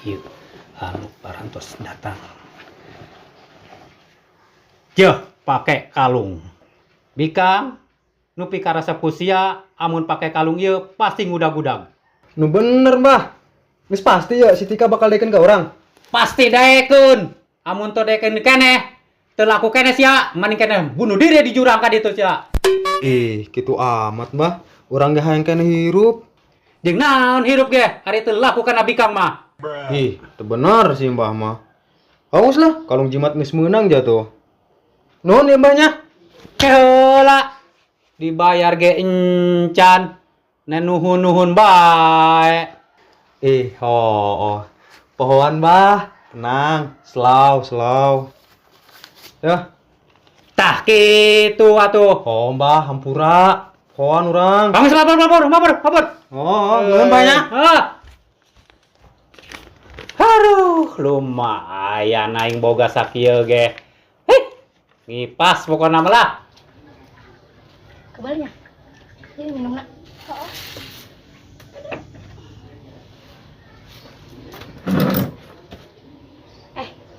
Ieu anu parantos datang. Jeh, pake kalung. Bikang, nu pikarasep ku sia amun pake kalung ieu pasti ngudag-udag. Nu bener, Mbah. Geus pasti ya si Tika bakal daekeun ka urang. Pasti daekeun. Amun teu daekeun keneh, teu laku keneh sia, mending keneh bunuh diri di jurang ka ditu sia. Ih, kitu amat, Mbah. Urang ge hayang keneh hirup. Jeung naon hirup ge, ari teu laku kana bikang mah. Ih, teu bener sih Mbah mah. Awas lah, kalung jimat geus meunang jatuh. Nuhun ya Mbahnya. Heula dibayar ge encan, nenuhun-nuhun bae. Ih, oh. Pohoan, Mbah. Tenang, slow, slow. Ya. Tah kitu atuh. Oh, Mbah, hampura. Pohoan urang. Bangun, lapor, lapor, lapor, lapor. Oh, nuhun Mbahnya. Ah. Aduh, lumayan aing boga sakieu ge. Heh, ngipas pokona mah lah. Kebalnya. Ini minum nak.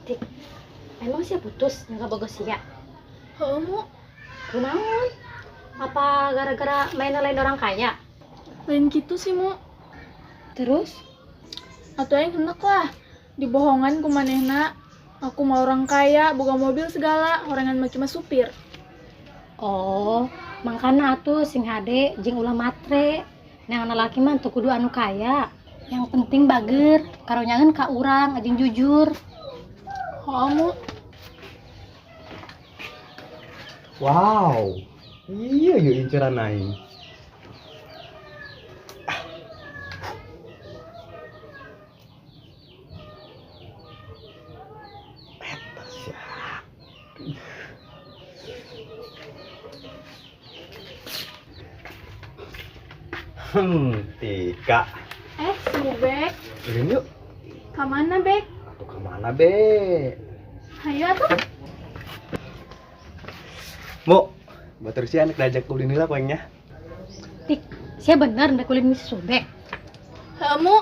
Tik. Emang sih putus nggak bagus sih ya? Heeh, Mu. Kunaon? Apa gara-gara main lain orang kaya? Lain gitu sih, Mu. Terus? Atau yang hendak lah. Dibohongan ku manehna. Aku mau orang kaya, boga mobil segala, orangan mah cuma supir. Oh, makana atuh sing hade jeung ulah matre. Nang anak laki mah teu kudu anu kaya. Yang penting bager, karonyangan ka urang jeung jujur. Heeh, Mu. Wow. Iya, yuk inceran aing. Eta sia. Tika. Subek. Ulin yuk. Ka mana, Bek? Atuh ka mana, Bek? Hayu atuh. Mu, batur sia anak diajak ulin heula poengnya. Tik, sia bener ndek ulin si Subek. Heeh, Mu.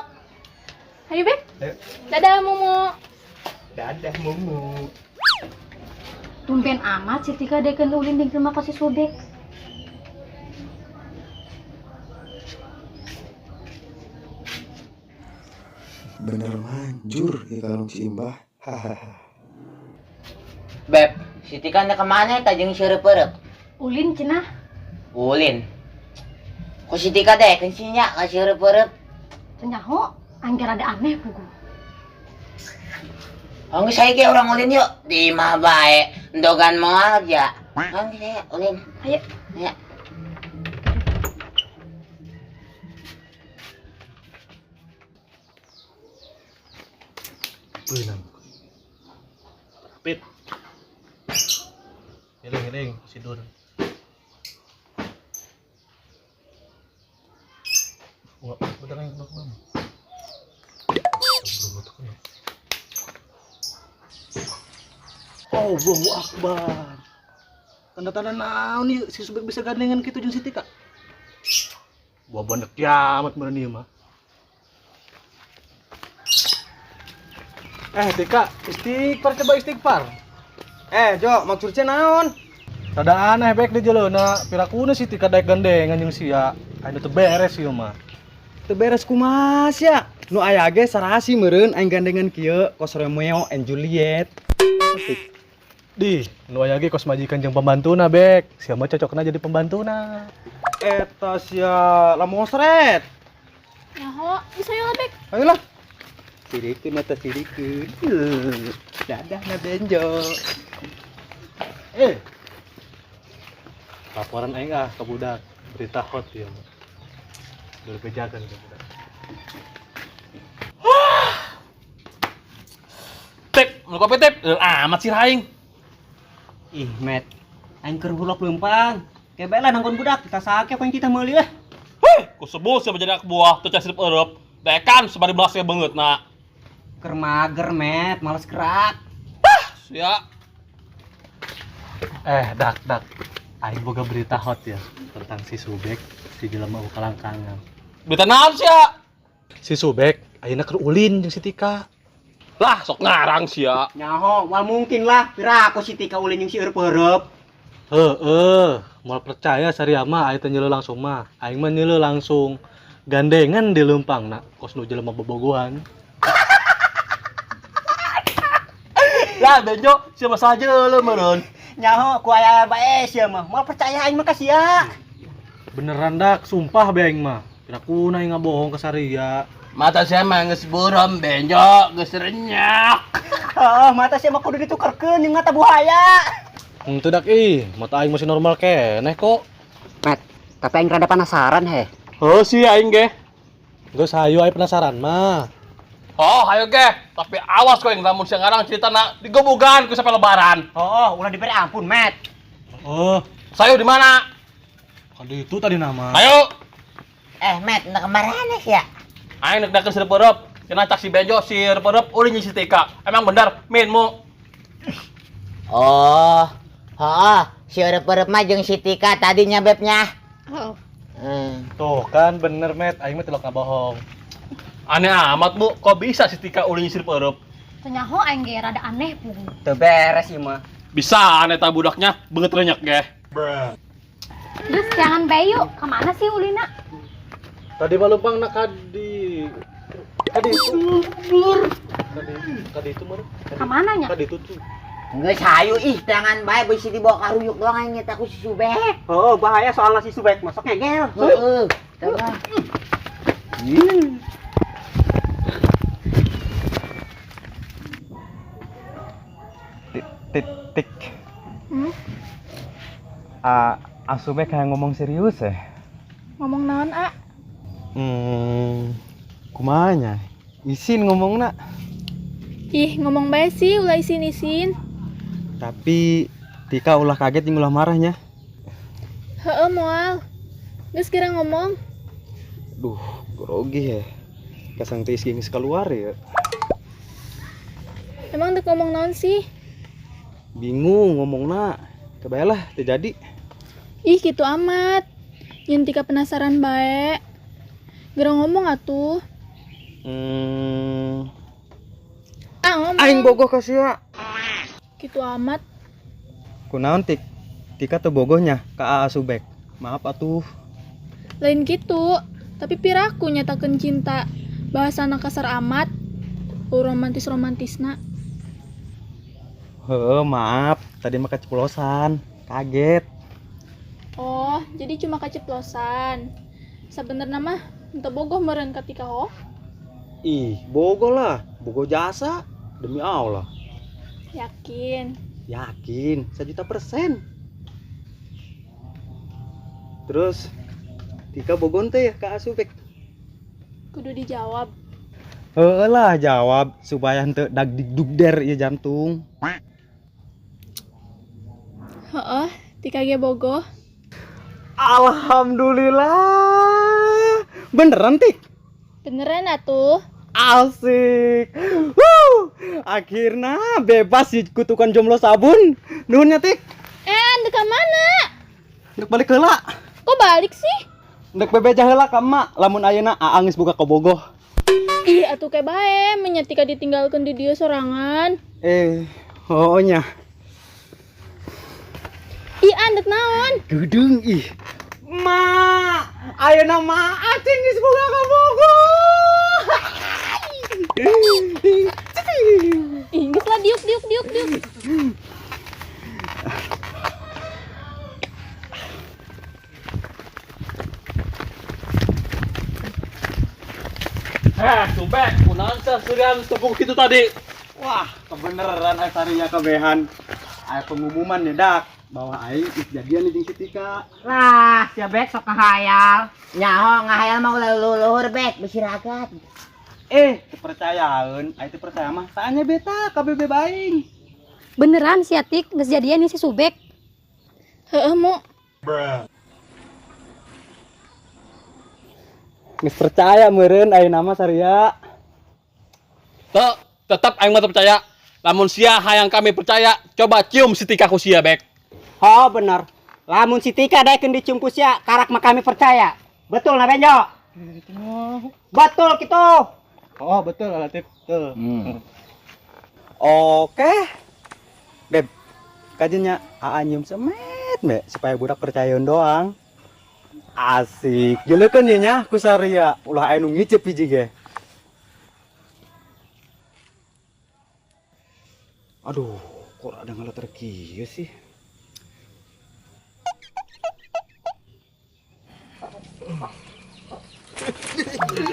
Hayu, Bek. Ayo. Dadah, Mumu. Dadah, Mumu. Tumben amat si Tika dekeun ulin di rumah ka si Subek. Bener manjur ya kalung si Imbah. Hahaha. Beb, si Tika nya kemana eta jeung seureup-eureup? Ulin cenah. Ulin. Ku si Tika deh, keun si nya ka seureup-eureup. Teu nyaho, angger ada aneh pugu. Oh, geus saiki urang ulin yuk. Di imah bae, endogan moal aja. Oh, geus aya ulin. Ayo. Ya. Beunang. Pit. Eling-eling sidur. Wah, bener yang belakang. Allahu Akbar. Tanda-tanda naon ieu si Subek bisa gandengan kitu jeung si Tika. Buah bonek kiamat meureun ieu mah. Tika, istighfar coba istighfar. Jo, maksudnya naon? Rada aneh bek di jeleuna, pirakuna si Tika daek gandengan jeung sia. Anu teu beres ieu mah. Teu beres kumaha sia? Nu aya ge sarasi meureun aing gandengan kieu kos Romeo and Juliet. Di, nu aya ge kos majikan jeung pembantuna bek. Sia mah cocokna jadi pembantuna. Eta sia lamosret. Nyaho, bisa yuk lah bek. Ayolah. Sirikeun eta sirikeun. Dadah na benjo. Laporan aing ah ke budak, berita hot ieu mah. Berbejakan ke budak. Tip, nu kopi tip, amat sih aing. Ih, Met. Aing keur hulok leumpang. Kebelah nangkon budak, kita sake apa yang kita meuli lah. Heh, ku sebul siapa jadi ak buah, teu casirip eueup. Dekan sabari belas ge beungeut na. Keur mager, Met, males gerak. Hah, sia. Dak, dak. Aing boga berita hot ya tentang si Subek, si jelema kalangkangan. Berita naon sia? Si Subek Ayeuna keur ulin jeung si Tika. Lah, sok ngarang sia. Nyaho, moal mungkin lah. Pira aku si Tika ulin jeung si Eureup-eureup. Heeh, moal percaya saria mah aya teh nyeuleuh langsung mah. Aing mah nyeuleuh langsung gandengan di leumpangna kos nu jelema bobogohan. Lah, Benjo, sia mah saja leuh meureun. Nyaho, ku aya bae sia mah. Moal percaya aing mah ka sia. Beneran dak, sumpah be aing mah. Kira kuna aing ngabohong ka saria. Mata sia mah geus buram, Benjo, geus renyak. Heeh, mata sia mah kudu ditukerkeun jeung mata buaya. Henteu dak ih, mata aing masih normal keneh kok. Met, tapi aing rada penasaran heh. Heuh sih aing ge. Geus hayu aing penasaran mah. Oh, hayu ge. Tapi awas kau yang lamun sia ngarang ceritana digebugan ku sampai lebaran. Oh, ulah diberi ampun, Met. Oh, Sayo di mana? kali itu tadi nama. Ayo. Met, nak kemana sih ya? Aing nek dakeun sireup-eureup. Cenah cak si Benjo si Eureup-eureup ulin jeung si Tika. Emang bener minmu. Oh, oh, si Eureup-eureup mah jeung si Tika tadinya bebnya. Oh. Tuh kan bener Met, aing mah tilok ngabohong. Aneh amat bu, kok bisa si Tika ulin jeung si Eureup-eureup? Teu nyaho aing ge rada aneh bu. Teu beres ieu mah. Bisa aneh ta budaknya, beungeut renyak ge. Terus jangan bae yuk, kemana sih ulina? Tadi mah leumpang nak kadi. Kadi itu. Kadi kadi itu mah. Kemana nya? Kadi itu tuh. Geus hayu ih, tangan bae bisi dibawa ka ruyuk doang aing eta ku si Subek. Heeh, bahaya soalna si Subek masuk ngegel. Heeh. Coba. Titik. Hmm? Ah, Asubek kayak ngomong serius ya? Ngomong naon, A? Kumanya? Isin ngomongna. Ih, ngomong bae sih ulah isin-isin. Tapi Tika ulah kaget jeung ulah marahnya. Heeh, moal. Geus kira ngomong. Duh, grogi ya. Kasang teh geus keluar ya. Emang dek ngomong naon sih? Bingung ngomongna. Kebayalah teu jadi. Ih, gitu amat. Yen Tika penasaran bae. Geura ngomong atuh. Ah, ngomong. Aing bogoh ka sia. Gitu amat. Kunaon Tik? Tika teu bogohnya ka Aa Subek. Maaf atuh. Lain gitu, tapi piraku nyatakeun cinta. Bahasana kasar amat. Romantis-romantisna. Heuh, maaf. Tadi mah keceplosan. Kaget. Oh, jadi cuma keceplosan. Sebenarnya mah henteu bogoh meureun ka Tika ho. Ih, bogoh lah. Bogoh jasa. Demi Allah. Yakin. Yakin, 1.000.000%. Terus Tika bogoh teh ya ka Asubek. Kudu dijawab. Heeh lah, jawab supaya henteu dag digdugder ieu jantung. Heeh, Tika ge bogoh. Alhamdulillah. Beneran, Tik? Beneran atuh. Asik. Wuh, akhirnya bebas sih kutukan jomblo sabun. Nuhun nya, Tik. Ndek ka mana? Ndek balik heula. Kok balik sih? Ndek bebeja heula ka emak, lamun ayeuna aa geus boga kabogoh. Ih, atuh ke bae, menya Tika ditinggalkeun di dieu sorangan. Oh nya. Ih, andek naon? Gedeng ih. Ma, ayeuna ma acing geus boga kabogoh. Ih, geus lah diuk diuk diuk diuk. Subek, kunaon sih surian tepung gitu tadi? Wah, kebeneran aing tarinya kabehan. Aya pengumuman ya, Dak, bahwa aing geus jadian jeung si Tika. Lah, si Bek sok ngahayal. Nyaho ngahayal mah ulah luhur Bek, bisi ragat. Teu percayaeun, aing teu percaya mah tanya beta ka bebe baing. Beneran si Atik geus jadian jeung si Subek? Heeh, Mu. Geus percaya meureun ayeuna mah Saria. Tuh, tetap aing mah teu percaya. Lamun sia hayang kami percaya, coba cium si Tika ku sia, Bek. Oh, bener. Lamun si Tika daekeun dicium ku sia, karak mah kami percaya. Betul na Benjo? Betul kitu. Oh, betul relatif betul. Oke. Beb, kajiannya aa nyium semet me supaya budak percayain doang. Asik. Jelekeun ye nya ku saria ulah aya nu ngicep hiji ge. Aduh, kok ada ngaleter kieu sih?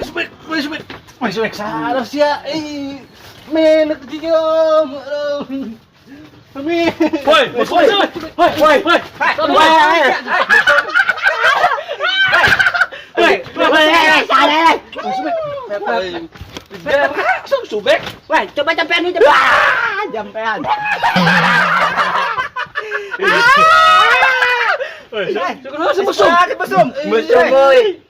Subek, subek, subek sadar sia. Eh, menek cium. Amin. Woi, woi, woi, woi, woi, woi, woi, Subek. Wah, coba jampean nih, coba. Jampean. Mesum. Mesum. Mesum euy.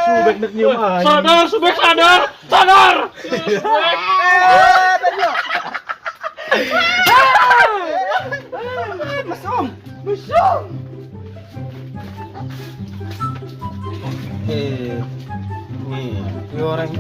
Subek nek nyium anjing. Sadar, Subek sadar, sadar. Mesum. Mesum. Eh, nih, ini orang.